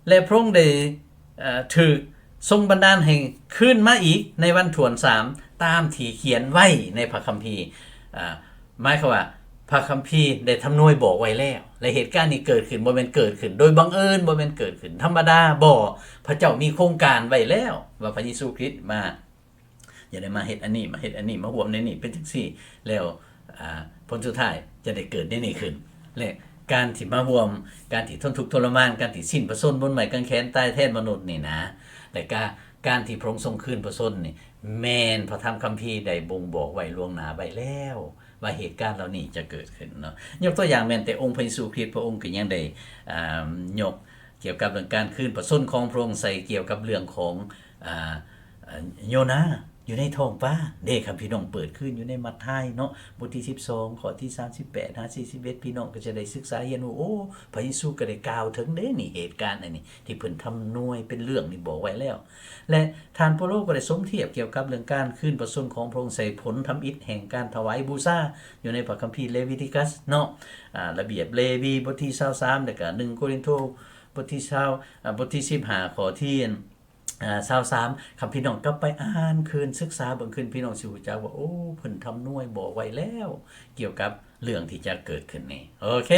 ແລະ ພະອົງໄດ້ ເອີ ຖືກຊົງບັນດານໃຫ້ຄືນມາອີກໃນວັນຖ້ວນສາມ ຕາມທີ່ຂຽນໄວ້ໃນພະຄຳພີ. ເອີ ໝາຍຄວາມວ່າ ພະຄຳພີໄດ້ທຳນວຍບອກໄວ້ແລ້ວ ແລະ ເຫດການນີ້ເກີດຂຶ້ນ ບໍ່ແມ່ນເກີດຂຶ້ນໂດຍບັງເອີນ, ບໍ່ແມ່ນເກີດຂຶ້ນທຳມະດາ, ບໍ່, ພະເຈົ້າມີໂຄງການໄວ້ແລ້ວວ່າພະເຢຊູຄຣິດມາ ຈະໄດ້ມາເຮັດອັນນີ້, ມາເຮັດອັນນີ້, ມາຮ່ວມໃນນີ້, ເປັນຈັ່ງຊີ້ ແລ້ວ ອາ ຜົນສຸດທ້າຍຈະໄດ້ເກີດໃນນີ້ຂຶ້ນ ແລະ ການທີ່ມາຮ່ວມ ການທີ່ທົນທຸກທົລະມານ ການທີ່ສິ້ນພະຊົນບົນໄມ້ກາງແຂນ ຕາຍແທນມະນຸດນີ້ນະ ແລະກະການທີ່ພະອົງຊົງຄືນພະຊົນນີ້ ແມ່ນພະທຳຄຳພີໄດ້ບົ່ງບອກໄວ້ລ່ວງໜ້າໄວ້ແລ້ວ ວ່າເຫດການເຫຼົ່ານີ້ຈະເກີດຂຶ້ນເນາະ. ຍົກຕົວຢ່າງແມ່ນແຕ່ອົງພະເຢຊູຄຣິດ ພະອົງກໍຍັງໄດ້ ອາ ຍົກກ່ຽວກັບເລື່ອງການຄືນພະຊົນຂອງພະອົງໃສ່ກ່ຽວກັບເລື່ອງຂອງ ອາ ອາ ໂຍນາຢູ່ໃນທ້ອງປາເດ້. ຄັນພີ່ນ້ອງເປີດຄືນຢູ່ໃນມັດທາຍເນາະ ບົດທີສິບສອງ ຂໍ້ທີສາມສິບແປດຫາສີ່ສິບເອັດ ພີ່ນ້ອງກໍຈະໄດ້ສຶກສາຮຽນຮູ້ ໂອ້ ພະເຢຊູກໍໄດ້ກ່າວເຖິງເດ້ນີ້ ເຫດການອັນນີ້ທີ່ເພິ່ນທຳນວຍເປັນເລື່ອງນີ້ບອກໄວ້ແລ້ວ. ແລະ ທ່ານເປົາໂລກໍໄດ້ສົມທຽບກ່ຽວກັບເລື່ອງການຄືນພະຊົນຂອງພະອົງໃສ່ຜົນທຳອິດແຫ່ງການຖວາຍບູຊາ ຢູ່ໃນພະຄຳພີເລວີຕິກັສເນາະ ອາ ລະບຽບເລວີ ບົດທີຊາວສາມ ແລະກະໜຶ່ງໂກລິນໂທ ບົດທີຊາວ ອາ ບົດທີສິບຫ້າ ຂໍ້ທີ ອາ ຊາວສາມ ຄັນພີ່ນ້ອງກັບໄປອ່ານຄືນ ສຶກສາເບິ່ງຄືນ ພີ່ນ້ອງຊິຮູ້ຈັກວ່າ ໂອ້ ເພິ່ນທຳນວຍບອກໄວ້ແລ້ວ ກ່ຽວກັບເລື່ອງທີ່ຈະເກີດຂຶ້ນນີ້. ໂອເຄ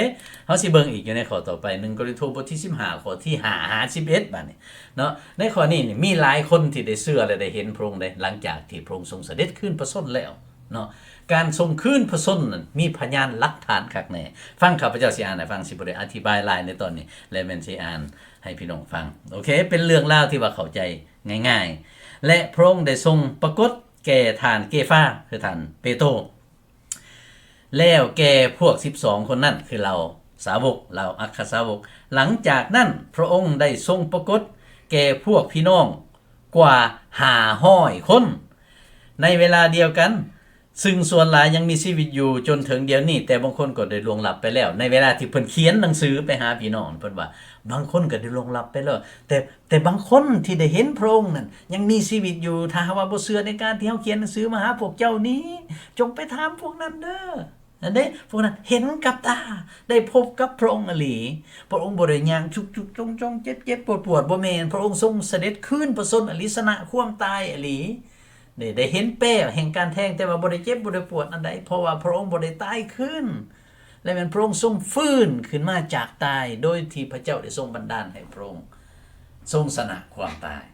ເຮົາຊິເບິ່ງອີກຢູ່ໃນຂໍ້ຕໍ່ໄປ ໜຶ່ງໂກລິນໂທ ບົດທີສິບຫ້າ ຂໍ້ທີຫ້າຫາສິບເອັດ ບາດນີ້ເນາະ. ໃນຂໍ້ນີ້ນີ້ ມີຫຼາຍຄົນທີ່ໄດ້ເຊື່ອ ແລະ ໄດ້ເຫັນພະອົງເດ້ ຫຼັງຈາກທີ່ພະອົງຊົງສະເດັດຄືນພະຊົນແລ້ວເນາະ. ການຊົງຄືນພະຊົນນັ້ນ ມີພະຍານຫຼັກຖານຄັກແນ່. ຟັງຂ້າພະເຈົ້າຊິອ່ານໃຫ້ຟັງ ຊິບໍ່ໄດ້ອະທິບາຍຫຼາຍໃນຕອນນີ້ ແລະ ແມ່ນຊິອ່ານ ໃຫ້ພີ່ນ້ອງຟັງ. ໂອເຄ ເປັນເລື່ອງລາວທີ່ວ່າເຂົ້າໃຈງ່າຍໆ ແລະ ພະອົງໄດ້ຊົງປາກົດແກ່ທ່ານເກຟາ ຄືທ່ານເປໂຕ ແລ້ວແກ່ພວກສິບສອງຄົນນັ້ນ ຄືເຫຼົ່າສາວົກ ເຫຼົ່າອັກຄະສາວົກ. ຫຼັງຈາກນັ້ນ ພະອົງໄດ້ຊົງປາກົດແກ່ພວກພີ່ນ້ອງກວ່າຫ້າຮ້ອຍຄົນ ໃນເວລາດຽວກັນ ຊຶ່ງສ່ວນຫຼາຍຍັງມີຊີວິດຢູ່ຈົນເຖິງດຽວນີ້ ແຕ່ບາງຄົນກໍໄດ້ລ່ວງລັບໄປແລ້ວ. ໃນເວລາທີ່ເພິ່ນຂຽນໜັງສືໄປຫາພີ່ນ້ອງ ເພິ່ນວ່າບາງຄົນກໍໄດ້ລ່ວງລັບໄປແລ້ວ ແຕ່ ແຕ່ບາງຄົນທີ່ໄດ້ເຫັນພະອົງນັ້ນຍັງມີຊີວິດຢູ່. ຖ້າຫາກວ່າບໍ່ເຊື່ອໃນການທີ່ເຮົາຂຽນໜັງສືມາຫາພວກເຈົ້ານີ້ ຈົ່ງໄປຖາມພວກນັ້ນເດີ້. ນັ້ນເດ້ ພວກນັ້ນເຫັນກັບຕາ ໄດ້ພົບກັບພະອົງອີ່ຫຼີ. ພະອົງບໍ່ໄດ້ຍ່າງຈຸກໆຈົງໆ ເຈັບໆປວດໆ ບໍ່ແມ່ນ. ພະອົງຊົງສະເດັດຄືນພະຊົນອີ່ຫຼີ ຊະນະຄວາມຕາຍອີ່ຫຼີ. ໄດ້ ໄດ້ເຫັນແປ້ແຫ່ງການແທງ ແຕ່ວ່າບໍ່ໄດ້ເຈັບບໍ່ໄດ້ປວດອັນໃດ ເພາະວ່າພະອົງບໍ່ໄດ້ຕາຍຄືນ ແລະ ແມ່ນພະອົງຊົງຟື້ນຂຶ້ນມາຈາກຕາຍ ໂດຍທີ່ພະເຈົ້າໄດ້ຊົງບັນດານໃຫ້ພະອົງຊົງຊະນະຄວາມຕາຍ.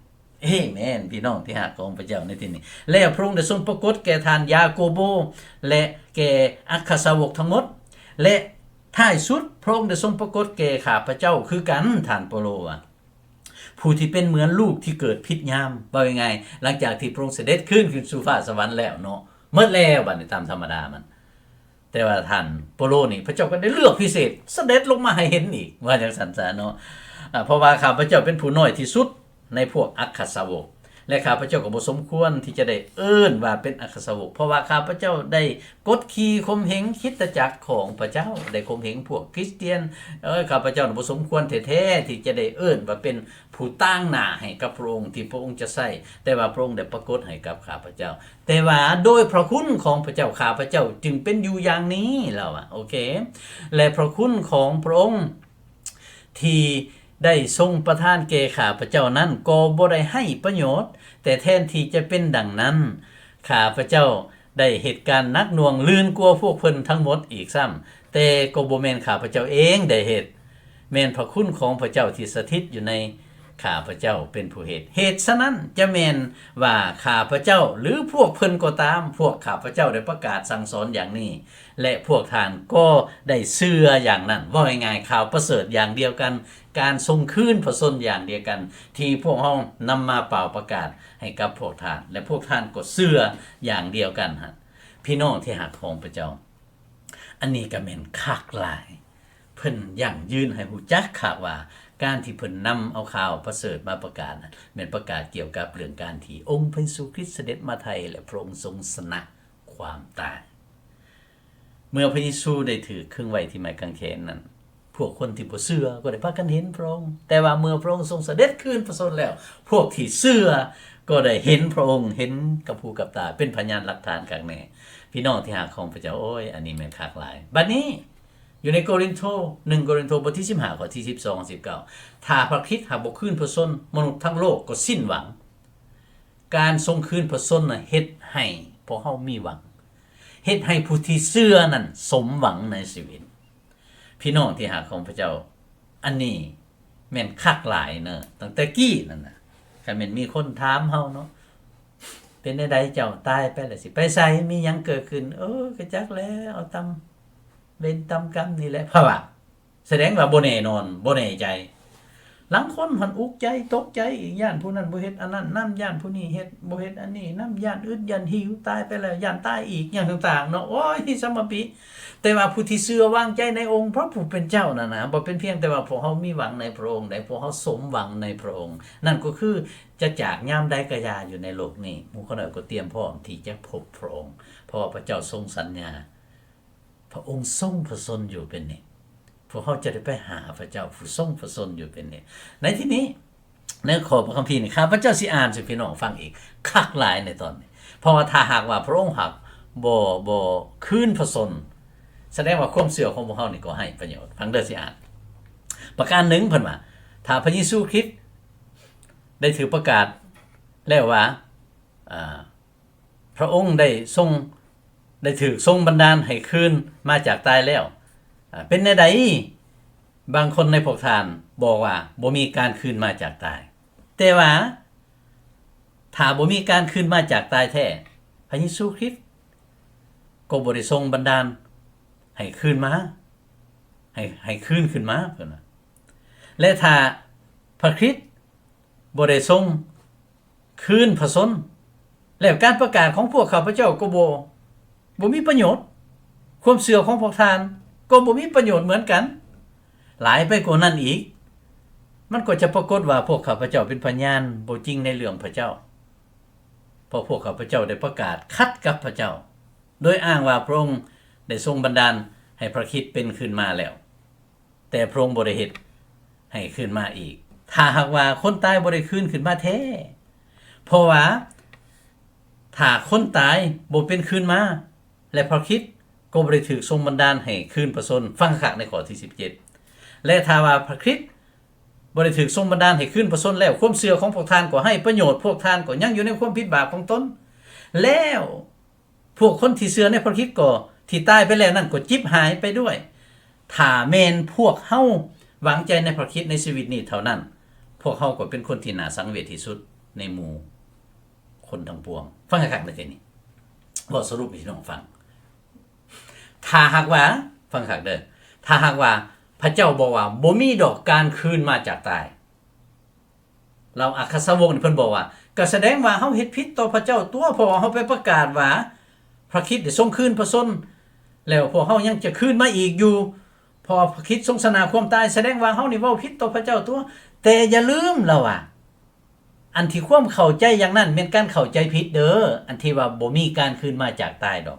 ເອເມນ ພີ່ນ້ອງທີ່ຮັກຂອງພະເຈົ້າໃນທີ່ນີ້. ແລ້ວພະອົງໄດ້ຊົງປາກົດແກ່ທ່ານຢາໂກໂບ ແລະ ແກ່ອັກຄະສາວົກທັງໝົດ ແລະ ທ້າຍສຸດພະອົງໄດ້ຊົງປາກົດແກ່ຂ້າພະເຈົ້າຄືກັນ ທ່ານເປົາໂລວ່າ ຜູ້ທີ່ເປັນເໝືອນລູກທີ່ເກີດຜິດຍາມ. ເວົ້າງ່າຍໆ ຫຼັງຈາກທີ່ພະອົງສະເດັດຄືນຂຶ້ນສູ່ຟ້າສະຫວັນແລ້ວເນາະ ໝົດແລ້ວ ບັດນີ້ຕາມທຳມະດາມັນ. ແຕ່ວ່າທ່ານເປົາໂລນີ້ ພະເຈົ້າກໍໄດ້ເລືອກພິເສດ ສະເດັດລົງມາໃຫ້ເຫັນອີກ ວ່າຈັ່ງຊັ້ນຊະເນາະ. ອາ ເພາະວ່າຂ້າພະເຈົ້າເປັນຜູ້ນ້ອຍທີ່ສຸດໃນພວກອັກຄະສາວົກ ແລະ ຂ້າພະເຈົ້າກໍບໍ່ສົມຄວນທີ່ຈະໄດ້ເອີ້ນວ່າເປັນອັກຄະສາວົກ ເພາະວ່າຂ້າພະເຈົ້າໄດ້ກົດຂີ່ຂົ່ມເຫງຄຣິສຕະຈັກຂອງພະເຈົ້າ ໄດ້ຂົ່ມເຫງພວກຄຣິສຕຽນ. ເອີ ຂ້າພະເຈົ້າບໍ່ສົມຄວນແທ້ໆທີ່ຈະໄດ້ເອີ້ນວ່າເປັນຜູ້ຕາງໜ້າໃຫ້ກັບພະອົງ ທີ່ພະອົງຈະໃຊ້ ແຕ່ວ່າພະອົງໄດ້ປາກົດໃຫ້ກັບຂ້າພະເຈົ້າ. ແຕ່ວ່າໂດຍພະຄຸນຂອງພະເຈົ້າ ຂ້າພະເຈົ້າຈຶ່ງເປັນຢູ່ຢ່າງນີ້ ລາວວ່າ ໂອເຄ ແລະ ພະຄຸນຂອງພະອົງທີ່ໄດ້ຊົງປະທານແກ່ຂ້າພະເຈົ້ານັ້ນ ກໍບໍ່ໄດ້ໃຫ້ປະໂຫຍດ, ແຕ່ແທນທີ່ຈະເປັນດັ່ງນັ້ນ ຂ້າພະເຈົ້າໄດ້ເຮັດການໜັກໜ່ວງລື່ນກວ່າພວກເພິ່ນທັງໝົດອີກຊ້ຳ, ແຕ່ກໍບໍ່ແມ່ນຂ້າພະເຈົ້າເອງໄດ້ເຮັດ, ແມ່ນພະຄຸນຂອງພະເຈົ້າທີ່ສະຖິດຢູ່ໃນ ຂ້າພະເຈົ້າເປັນຜູ້ເຮັດ. ເຫດສະນັ້ນ ຈະແມ່ນວ່າຂ້າພະເຈົ້າ ຫຼື ພວກເພິ່ນກໍຕາມ, ພວກຂ້າພະເຈົ້າໄດ້ປະກາດສັ່ງສອນຢ່າງນີ້ ແລະ ພວກທ່ານກໍໄດ້ເຊື່ອຢ່າງນັ້ນ. ເວົ້າງ່າຍໆ ຂ່າວປະເສີດຢ່າງດຽວກັນ, ການຊົງຄືນພະຊົນຢ່າງດຽວກັນ ທີ່ພວກເຮົານຳມາປ່າວປະກາດໃຫ້ກັບພວກທ່ານ ແລະ ພວກທ່ານກໍເຊື່ອຢ່າງດຽວກັນ. ພີ່ນ້ອງທີ່ຮັກຂອງພະເຈົ້າ, ອັນນີ້ກໍແມ່ນຄັກຫຼາຍ. ເພິ່ນຢັ້ງຢືນໃຫ້ຮູ້ຈັກຄັກວ່າ ການທີ່ເພິ່ນນຳເອົາຂ່າວປະເສີດມາປະກາດນັ້ນ ແມ່ນປະກາດກ່ຽວກັບເລື່ອງການທີ່ອົງພະເຢຊູຄຣິດສະເດັດມາໄຖ່ ແລະ ພະອົງຊົງຊະນະຄວາມຕາຍ. ເມື່ອພະເຢຊູໄດ້ຖືກຄຶງໄວ້ທີ່ໄມ້ກາງແຂນນັ້ນ, ພວກຄົນທີ່ບໍ່ເຊື່ອກໍໄດ້ພາກັນເຫັນພະອົງ, ແຕ່ວ່າເມື່ອພະອົງຊົງສະເດັດຄືນພະຊົນແລ້ວ, ພວກທີ່ເຊື່ອກໍໄດ້ເຫັນພະອົງ, ເຫັນກັບຫູກັບຕາ, ເປັນພະຍານຫຼັກຖານຄັກແນ່. ພີ່ນ້ອງທີ່ຮັກຂອງພະເຈົ້າ, ໂອ້ຍ, ອັນນີ້ແມ່ນຄັກຫຼາຍ. ບັດນີ້, ຢູ່ໃນໂກລິນໂທ, ໜຶ່ງໂກລິນໂທ ບົດທີສິບຫ້າ ຂໍ້ທີສິບສອງ ສິບເກົ້າ, ຖ້າພະຄຣິດຫາກບໍ່ຄືນພະຊົນ, ມະນຸດທັງໂລກກໍສິ້ນຫວັງ. ການຊົງຄືນພະຊົນນະ ເຮັດໃຫ້ພວກເຮົາມີຫວັງ, ເຮັດໃຫ້ຜູ້ທີ່ເຊື່ອນັ້ນສົມຫວັງໃນຊີວິດ. ພີ່ນ້ອງທີ່ຮັກຂອງພະເຈົ້າ, ອັນນີ້ແມ່ນຄັກຫຼາຍເນາະ, ຕັ້ງແຕ່ກີ້ນັ້ນນະ, ຄັນແມ່ນມີຄົນຖາມເຮົາເນາະ, ເປັນແນວໃດເຈົ້າຕາຍໄປແລ້ວຊິໄປໃສ? ມີຫຍັງເກີດຂຶ້ນ? ເອີ ກໍຈັກແຫຼະ ເອົາຕາມເວນຕາມກຳນີ້ແຫຼະ. ເພາະວ່າ ສະແດງວ່າບໍ່ແນ່ນອນ ບໍ່ແນ່ໃຈ. ລາງຄົນຫັ້ນອຸກໃຈ ຕົກໃຈອີກ ຢ້ານຜູ້ນັ້ນບໍ່ເຮັດອັນນັ້ນນຳ ຢ້ານຜູ້ນີ້ເຮັດ ບໍ່ເຮັດອັນນີ້ນຳ ຢ້ານອຶດຢ້ານຫິວ ຕາຍໄປແລ້ວຢ້ານຕາຍອີກ ຫຍັງຕ່າງໆເນາະ. ໂອ້ຍ ສຳມະປິ. ແຕ່ວ່າຜູ້ທີ່ເຊື່ອວາງໃຈໃນອົງພະຜູ້ເປັນເຈົ້ານັ້ນນະ ບໍ່ເປັນພຽງແຕ່ວ່າພວກເຮົາມີຫວັງໃນພະອົງໃດ ພວກເຮົາສົມຫວັງໃນພະອົງ. ນັ້ນກໍຄືຈະຈາກຍາມໃດກໍຢ່າຢູ່ໃນໂລກນີ້ ໝູ່ຂ້ານ້ອຍກໍຕຽມພ້ອມທີ່ຈະພົບພະອົງ ເພາະວ່າພະເຈົ້າຊົງສັນຍາ ພະອົງຊົງພະຊົນຢູ່ເປັນນິດ. ພວກເຮົາຈະໄດ້ໄປຫາພະເຈົ້າຜູ້ຊົງພະຊົນຢູ່ເປັນນິດ. ໃນທີ່ນີ້ ໃນຂໍ້ພະຄຳພີນີ້ ຂ້າພະເຈົ້າຊິອ່ານສູ່ພີ່ນ້ອງຟັງອີກຄັກຫຼາຍໃນຕອນນີ້. ເພາະວ່າຖ້າຫາກວ່າພະອົງຫາກບໍ່ ບໍ່ຄືນພະຊົນ ສະແດງວ່າຄວາມເຊື່ອຂອງພວກເຮົານີ້ກໍໄຮ້ປະໂຫຍດ. ຟັງເດີ ຊິອ່ານ. ປະການໜຶ່ງ ເພິ່ນວ່າ ຖ້າພະເຢຊູຄຣິດໄດ້ຖືກປະກາດແລ້ວວ່າ ອາ ພະອົງໄດ້ຊົງ ໄດ້ຖືກຊົງບັນດານໃຫ້ຄືນມາຈາກຕາຍແລ້ວ ອາ ເປັນແນວໃດ? ບາງຄົນໃນພວກທ່ານບອກວ່າບໍ່ມີການຄືນມາຈາກຕາຍ. ແຕ່ວ່າຖ້າບໍ່ມີການຄືນມາຈາກຕາຍແທ້, ພະເຢຊູຄຣິດກໍບໍ່ໄດ້ຊົງບັນດານໃຫ້ຄືນມາ, ໃຫ້ ໃຫ້ຄືນຂຶ້ນມາ, ເພິ່ນວ່າ. ແລະ ຖ້າພະຄຣິດບໍ່ໄດ້ຊົງ ຄືນພະຊົນ ແລ້ວການປະກາດຂອງພວກຂ້າພະເຈົ້າກໍບໍ່ ບໍ່ມີປະໂຫຍດ, ຄວາມເຊື່ອຂອງພວກທ່ານກໍບໍ່ມີປະໂຫຍດເໝືອນກັນ. ຫຼາຍໄປກວ່ານັ້ນອີກ, ມັນກໍຈະປາກົດວ່າພວກຂ້າພະເຈົ້າເປັນພະຍານບໍ່ຈິງໃນເລື່ອງພະເຈົ້າ, ເພາະພວກຂ້າພະເຈົ້າໄດ້ປະກາດຂັດກັບພະເຈົ້າ, ໂດຍອ້າງວ່າພະອົງໄດ້ຊົງບັນດານໃຫ້ພະຄຣິດເປັນຂຶ້ນມາແລ້ວ. ແຕ່ພະອົງບໍ່ໄດ້ເຮັດໃຫ້ຄືນມາອີກ. ຖ້າຫາກວ່າຄົນຕາຍບໍ່ໄດ້ຄືນຂຶ້ນມາແທ້, ເພາະວ່າຖ້າຄົນຕາຍບໍ່ເປັນຄືນມາ ແລະ ພະຄຣິດກໍບໍ່ໄດ້ຖືກຊົງບັນດານໃຫ້ຄືນພະຊົນ, ຟັງຄັກໃນຂໍ້ທີສິບເຈັດ, ແລະ ຖ້າວ່າພະຄຣິດບໍ່ໄດ້ຖືກຊົງບັນດານໃຫ້ຄືນພະຊົນແລ້ວ, ຄວາມເຊື່ອຂອງພວກທ່ານກໍໄຮ້ປະໂຫຍດ, ພວກທ່ານກໍຍັງຢູ່ໃນຄວາມຜິດບາບຂອງຕົນ. ແລ້ວ ພວກຄົນທີ່ເຊື່ອໃນພະຄຣິດກໍ ທີ່ຕາຍໄປແລ້ວນັ້ນກໍຈິບຫາຍໄປດ້ວຍ. ຖ້າແມ່ນພວກເຮົາວາງໃຈໃນພະຄຣິດໃນຊີວິດນີ້ເທົ່ານັ້ນ, ພວກເຮົາກໍເປັນຄົນທີ່ໜ້າສັງເວດທີ່ສຸດໃນໝູ່ຄົນທັງປວງ. ຟັງຄັກໆເດີເທື່ອນີ້, ເວົ້າສະຫຼຸບໃຫ້ພີ່ນ້ອງຟັງ. ຖ້າຫາກວ່າ, ຟັງຄັກເດີ, ຖ້າຫາກວ່າພະເຈົ້າບອກວ່າບໍ່ມີດອກການຄືນມາຈາກຕາຍ, ເຫຼົ່າອັກຄະສາວົກນີ້ເພິ່ນບອກວ່າ ກໍສະແດງວ່າເຮົາເຮັດຜິດຕໍ່ພະເຈົ້າຕົວະ ເພາະວ່າເຮົາໄປປະກາດວ່າພະຄຣິດໄດ້ຊົງຄືນພະຊົນ ແລ້ວພວກເຮົາຍັງຈະຄືນມາອີກຢູ່, ເພາະວ່າພະຄຣິດຊົງຊະນະຄວາມຕາຍ, ສະແດງວ່າເຮົານີ້ເວົ້າຜິດຕໍ່ພະເຈົ້າຕົວະ. ແຕ່ຢ່າລືມລະວ່າ ອັນທີ່ຄວາມເຂົ້າໃຈຢ່າງນັ້ນແມ່ນການເຂົ້າໃຈຜິດເດີ, ອັນທີ່ວ່າບໍ່ມີການຄືນມາຈາກຕາຍດອກ.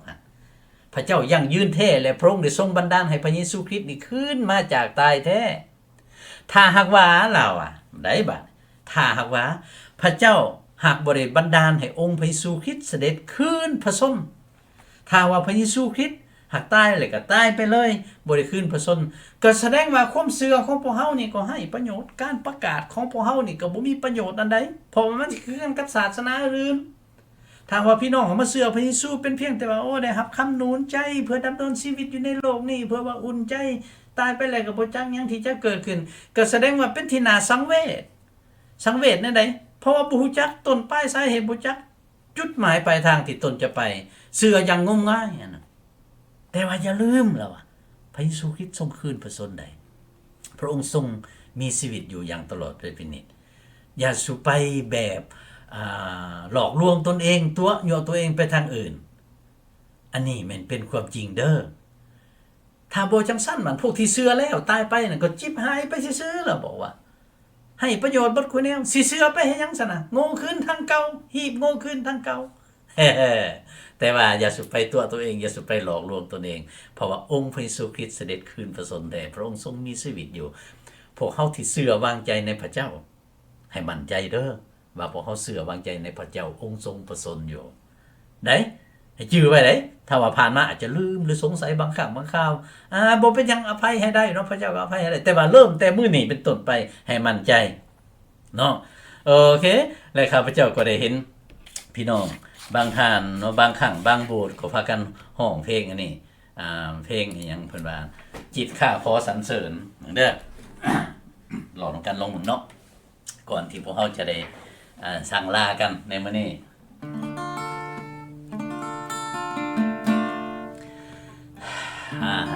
ພະເຈົ້າຢັ້ງຢືນແທ້ ແລະ ພະອົງໄດ້ຊົງບັນດານໃຫ້ພະເຢຊູຄຣິດນີ້ຄືນມາຈາກຕາຍແທ້. ຖ້າຫາກວ່າ ລາວວ່າ ໄດ້ບາດ, ຖ້າຫາກວ່າພະເຈົ້າຫາກບໍ່ໄດ້ບັນດານໃຫ້ອົງພະເຢຊູຄຣິດສະເດັດຄືນພະຊົນ, ຖ້າວ່າພະເຢຊູຄຣິດຫາກຕາຍແລ້ວກໍຕາຍໄປເລີຍ, ບໍ່ໄດ້ຄືນພະຊົນ, ກໍສະແດງວ່າຄວາມເຊື່ອຂອງພວກເຮົານີ້ກໍໄຮ້ປະໂຫຍດ, ການປະກາດຂອງພວກເຮົານີ້ກໍບໍ່ມີປະໂຫຍດອັນໃດ, ເພາະວ່າມັນຊິຄືກັນກັບສາສະໜາອື່ນ. ຖ້າວ່າພີ່ນ້ອງເຮົາມາເຊື່ອພະເຢຊູເປັນພຽງແຕ່ວ່າ ໂອ້ ໄດ້ຮັບຄຳໜູນໃຈເພື່ອດຳລົງຊີວິດຢູ່ໃນໂລກນີ້ ເພື່ອວ່າອຸ່ນໃຈ, ຕາຍໄປແລ້ວກໍບໍ່ຈັກຫຍັງທີ່ຈະເກີດຂຶ້ນ, ກໍສະແດງວ່າເປັນທີ່ໜ້າສັງເວດ. ສັງເວດແນວໃດ? ເພາະວ່າບໍ່ຮູ້ຈັກຕົ້ນປາຍສາເຫດ, ບໍ່ຈັກຈຸດໝາຍປາຍທາງທີ່ຕົນຈະໄປ, ເຊື່ອຢ່າງງົມງາຍຫັ້ນນະ. ແຕ່ວ່າຢ່າລືມລະວ່າ ພະເຢຊູຄຣິດຊົງຄືນພະຊົນໄດ້. ພະອົງຊົງມີຊີວິດຢູ່ຢ່າງຕະຫຼອດໄປເປັນນິດ. ຢ່າສູ່ໄປແບບ ອາ ຫຼອກລວງຕົນເອງ, ຕົວະຍົວະຕົວເອງໄປທາງອື່ນ. ອັນນີ້ແມ່ນເປັນຄວາມຈິງເດີ. ຖ້າບໍ່ຈັ່ງຊັ້ນ, ມັນ ພວກທີ່ເຊື່ອແລ້ວຕາຍໄປນັ້ນກໍຈິບຫາຍໄປຊື່ໆ ລະບອກວ່າ ໄຮ້ປະໂຫຍດເບິດຄູ່ແນວ. ຊິເຊື່ອໄປເຮັດຫຍັງຊັ້ນນະ? ໂງ່ຄືນທາງເກົ່າ, ຮີບໂງ່ຄືນທາງເກົ່າ. ແຕ່ວ່າຢ່າສູ່ໄປຕົວະຕົວເອງ, ຢ່າສູ່ໄປຫຼອກລວງຕົນເອງ, ເພາະວ່າອົງພະເຢຊູຄຣິດສະເດັດຄືນພະຊົນແທ້, ພະອົງຊົງມີຊີວິດຢູ່. ພວກເຮົາທີ່ເຊື່ອວາງໃຈໃນພະເຈົ້າ, ໃຫ້ໝັ້ນໃຈເດີ ວ່າພວກເຮົາເຊື່ອວາງໃຈໃນພະເຈົ້າ, ອົງຊົງພະຊົນຢູ່. ໄດ້ ໃຫ້ຈື່ໄວ້ເດ້. ຖ້າວ່າຜ່ານມາອາດຈະລືມ ຫຼື ສົງໄສບາງຄັ້ງບາງຄາວ, ອາ ບໍ່ເປັນຫຍັງ, ອະໄພໃຫ້ໄດ້ເນາະ, ພະເຈົ້າກໍອະໄພໃຫ້ໄດ້. ແຕ່ວ່າເລີ່ມແຕ່ມື້ນີ້ເປັນຕົ້ນໄປ ໃຫ້ໝັ້ນໃຈເນາະ. ໂອເຄ ແລະ ຂ້າພະເຈົ້າກໍໄດ້ເຫັນພີ່ນ້ອງບາງທ່ານເນາະ, ບາງຄັ້ງບາງໂບດກໍພາກັນຮ້ອງເພງອັນນີ້, ອາ ເພງອີ່ຫຍັງເພິ່ນວ່າ ຈິດຂ້າຂໍສັນເສີນເດີ. ລອງນຳກັນລອງເບິ່ງເນາະ. ກ່ອນທີ່ພວກເຮົາຈະໄດ້ ອາ ສັ່ງລາກັນໃນມື້ນີ້.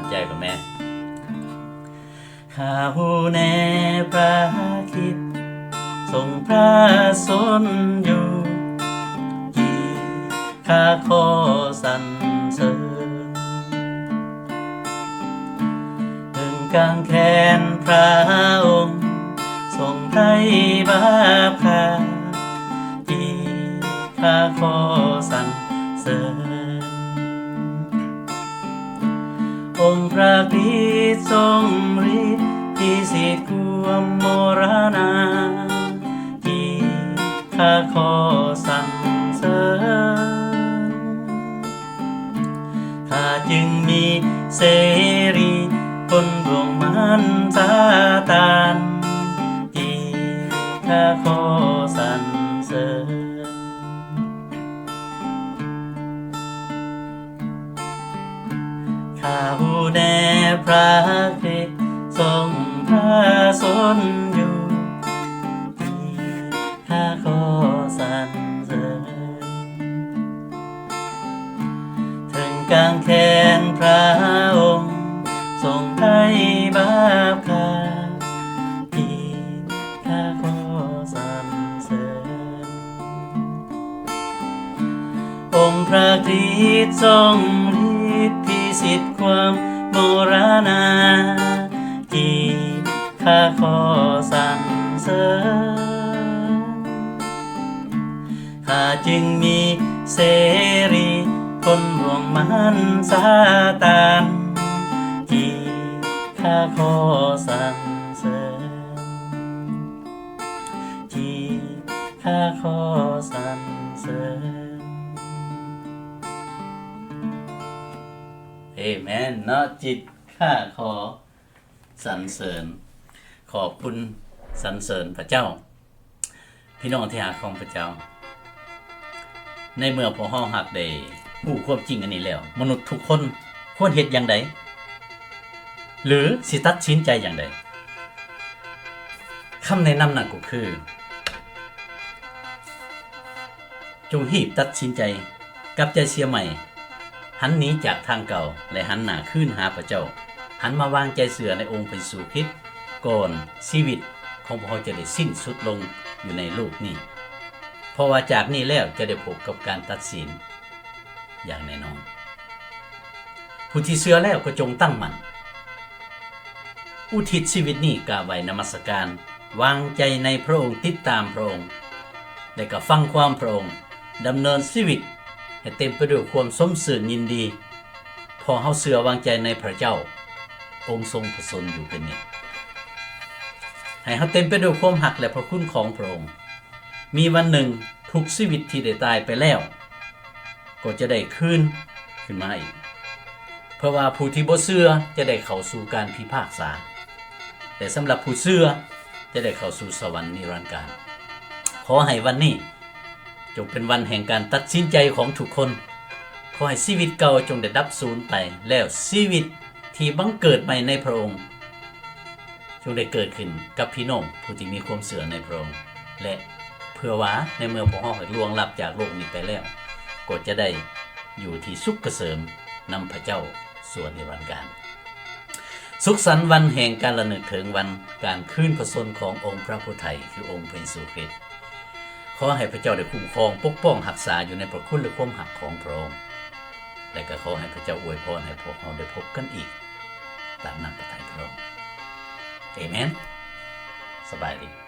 ໃຈກໍແມ່ນ. ຂ້າຮູ້ແນ່ພະຄຣິດຊົງພະຊົນຢູ່ ທີ່ຂ້າຂໍສັນເສີນ. ເຖິງກາງແຂນພະອົງຊົງໄຖ່ບາບຂ້າ ທີ່ຂ້າຂໍສັນເສີນ. ອົງພະຄຣິດຊົງລິດພິສິດຄວາມມໍລະນະ ທີ່ຂ້າຂໍສັນເສີນ. ຂ້າຈຶ່ງມີເສລີພົ້ນບ່ວງມານຊາຕານ ທີ່ຂ້າຂໍສັນເສີນ. ຂ້າຮູ້ແນ່ພະຄຣິດຊົງພະຊົນຢູ່ ທີ່ຂ້າຂໍສັນເສີນ. ເຖິງກາງແຂນພະອົງຊົງໄຖ່ບາບຂ້າ ທີ່ຂ້າຂໍສັນເສີນ. ອົງພະຄຣິດຊົງລິດພິສິດຄວາມມໍລະນະ ທີ່ຂ້າຂໍສັນເສີນ. ຂ້າຈຶ່ງມີເສລີພົ້ນບ່ວງມານຊາຕານ ທີ່ຂ້າຂໍສັນເສີນ, ທີ່ຂ້າຂໍສັນເສີນ. ເອແມນເນາະ, ຈິດຂ້າຂໍສັນເສີນ, ຂອບຄຸນສັນເສີນພະເຈົ້າ. ພີ່ນ້ອງທີ່ຮັກຂອງພະເຈົ້າ, ໃນເມື່ອພວກເຮົາຫາກໄດ້ຮູ້ຄວາມຈິງອັນນີ້ແລ້ວ, ມະນຸດທຸກຄົນຄວນເຮັດຢ່າງໃດ ຫຼື ຊິຕັດສິນໃຈຢ່າງໃດ? ຄຳແນະນຳນັ້ນກໍຄື ຈົ່ງຮີບຕັດສິນໃຈ ກັບໃຈເສຍໃໝ່, ຫັນໜີຈາກທາງເກົ່າ ແລະ ຫັນໜ້າຄືນຫາພະເຈົ້າ, ຫັນມາວາງໃຈເຊື່ອໃນອົງພະເຢຊູຄຣິດ ກ່ອນຊີວິດຂອງພວກເຮົາຈະໄດ້ສິ້ນສຸດລົງຢູ່ໃນໂລກນີ້, ເພາະວ່າຈາກນີ້ແລ້ວຈະໄດ້ພົບກັບການຕັດສິນຢ່າງແນ່ນອນ. ຜູ້ທີ່ເຊື່ອແລ້ວກໍຈົ່ງຕັ້ງໝັ້ນ, ອຸທິດຊີວິດນີ້ກາບໄຫວ້ນະມັດສະການ, ວາງໃຈໃນພະອົງ, ຕິດຕາມພະອົງ ແລະ ກໍຟັງຄວາມພະອົງ, ດຳເນີນຊີວິດໃຫ້ເຕັມໄປດ້ວຍຄວາມຊົມຊື່ນຍິນດີ, ເພາະເຮົາເຊື່ອວາງໃຈໃນພະເຈົ້າ, ອົງຊົງພະຊົນຢູ່ເປັນນິດ. ໃຫ້ເຮົາເຕັມໄປດ້ວຍຄວາມຮັກ ແລະ ພະຄຸນຂອງພະອົງ. ມີວັນໜຶ່ງ, ທຸກຊີວິດທີ່ໄດ້ຕາຍໄປແລ້ວ ກໍຈະໄດ້ຄືນຂຶ້ນມາອີກ, ເພື່ອວ່າຜູ້ທີ່ບໍ່ເຊື່ອຈະໄດ້ເຂົ້າສູ່ການພິພາກສາ, ແຕ່ສຳລັບຜູ້ເຊື່ອຈະໄດ້ເຂົ້າສູ່ສະຫວັນນິລັນດານ. ຂໍໃຫ້ວັນນີ້ຈົ່ງເປັນວັນແຫ່ງການຕັດສິນໃຈຂອງທຸກຄົນ. ຂໍໃຫ້ຊີວິດເກົ່າຈົ່ງໄດ້ດັບສູນໄປ, ແລ້ວຊີວິດທີ່ບັງເກີດໃໝ່ໃນພະອົງ ຈົ່ງໄດ້ເກີດຂຶ້ນກັບພີ່ນ້ອງຜູ້ທີ່ມີຄວາມເຊື່ອໃນພະອົງ ແລະ ເພື່ອວ່າໃນເມື່ອພວກເຮົາໄດ້ລ່ວງລັບຈາກໂລກນີ້ໄປແລ້ວ ກໍຈະໄດ້ຢູ່ທີ່ສຸກກະເສີມນຳພະເຈົ້າຊົ່ວນິລັນດານ. ສຸກສັນວັນແຫ່ງການລະນຶກເຖິງວັນການຄືນພະຊົນຂອງອົງພະຜູ້ໄຖ່ ຄືອົງພະເຢຊູຄຣິດ. ຂໍໃຫ້ພະເຈົ້າໄດ້ຄຸ້ມຄອງປົກປ້ອງຮັກສາຢູ່ໃນພະຄຸນ ແລະ ຄວາມຮັກຂອງພະອົງ ແລະ ກໍຂໍໃຫ້ພະເຈົ້າອວຍພອນໃຫ້ພວກເຮົາໄດ້ພົບກັນອີກຕາມນ້ຳພະໄທພະອົງ. ເອແມນ. ສະບາຍດີ.